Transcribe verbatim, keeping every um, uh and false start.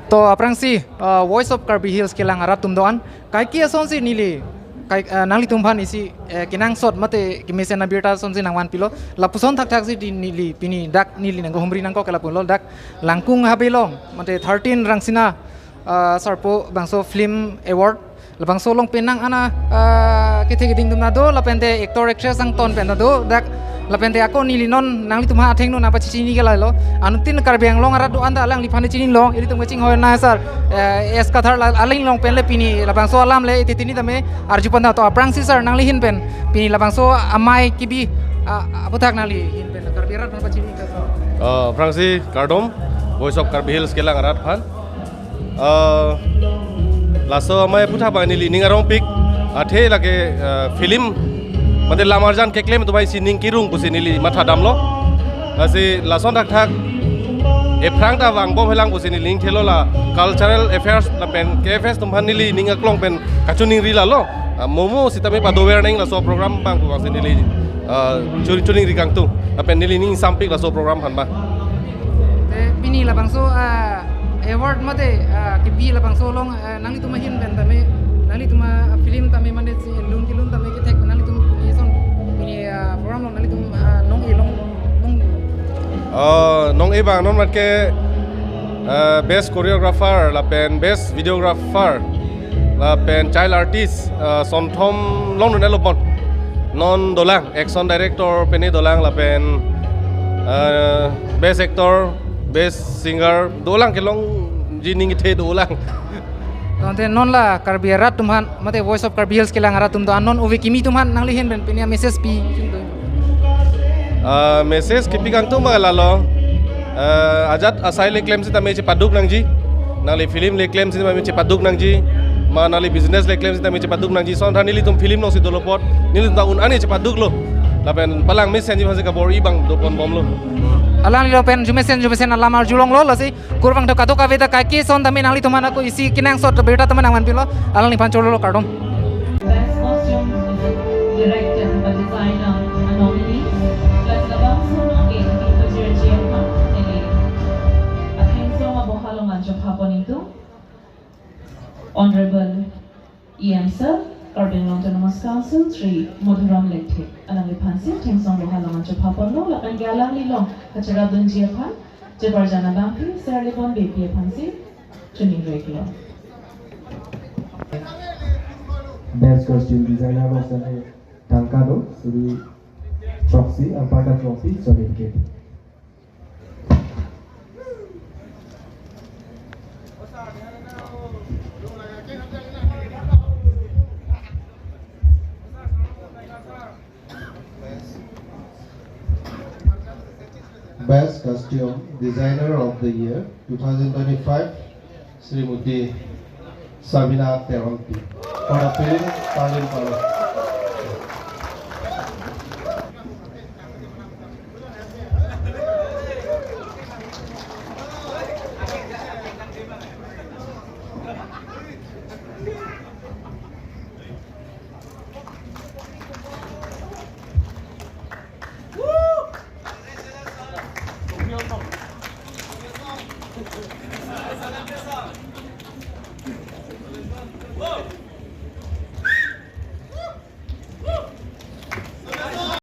To aphrangsi, uh, Voice of Karbi Hills kelang arat atum do-an kaike asonsi neli kai, uh, nanglitum aphan isi, uh, kenangsot mate kemesen abirta asonsi nangvanpilo. Lapuson thakthaksi di neli pini dak neli nangkehumri nangkok ke lapulo, dak Langkung Habe along mate thirteen Rangsina, uh, Sarpo Bangso Film Award labangso along penang an a, ah, kethe keding atum ta do, lapente actor actress angton pen ta do, dak lapente ako neli non nanglitum aphan athengno nangpachini ke lahelo. Anuttin Karbi Anglong arat do-an ta alangliphan chinilo, ilitum kachinghon na sir, eh, S Kathar la-, alangliphan pen le pini labangso alam le iti tini tame arju pon ta. To aphrangsi sir nangli ahin pen pini labangso amei kebi, ah, aphuthak nangli ahin pen Karbi arat aphan pachini ke sir. Ah, aphrangsi kardom, Voice of Karbi Hills kelang arat aphan. Ah, laso amei aphuthak abang neli ning arongpik athe lake, ah, film mate lam arjan keklem atum aphan isi ning kerung pusi neli mathadamlo. Lasi lason thakthak ephrang ta vangbomhelang pusi neli ning thelo, la cultural affairs lapen K F S atum aphan neli ning aklong pen kachiningri lalo. Ah, mo mo sitame padover nang laso program abang pu abangsi neli, ah, chun-, chiningri kangtung. Lapen neli ning sampik laso program aphan ba. Te pini labangso, ah, award mate, ah, kebi labangso along, ah, nanglitum ahin pen tame, nanglitum a film tame mane si lun kelun tame kethek nanglitum pini ason pini, ah, program along nanglitum, ah, nong-e long, nong. Ah, nong-e abang non mat ke, ah, best choreographer lapen best videographer lapen child artist, ah, sonthom longdun elo bon. Non dolang, action director pene dolang lapen, ah, best actor, best singer dolang, kelongji ningthe dolang. Tangte non la Karbi arat atum aphan mate Voice of Karbi Hills kelang arat atum do-an, non ove kimi atum aphan nangli ahin pen pini a-message pi. Ah, message kepi kangtung abang lalo. Ah, ajat asai le klem sitame chepaduk nangji. Nangli film le klem sitame chepaduk nangji. Ma nangli business le klem sitame chepaduk nangji. Son than nelitum film alongsi dolo apot nelitum ta un-an chepaduklo. Lapen palangmesenji aphansi kabor-i abang dopon bomlo. Alangli lapen arjumesen arjumesen alam arjulonglo, lasi kurvangthu kadokave ta kaike ason tame nanglitum aphan ako isi kenangsot abirta tame nangvanpilo, alangliphan cholo kardom. Best costume director ba designer a-nominee, plus labangso nong-e kepajirji aphan neli athengsong aboha along anchopha pon ingtung. Honorable E M Sir, Karbi Anglong Autonomous Council, Shri Madhuram Lekthe, alangliphansi athengsong aboha along anchopha ponlo, lapen ke alangli along kacharapdunji aphan, cheparjan abangpi, Sir Libon Beypi aphansi, chiningri-iklo. Best costume designer abang sitame tangka do, suri throksi, anparta throksi, certificate. Best Costume Designer of the Year two thousand twenty-five, Srimati Sabina Terangpi, for the film Parlin Parlin.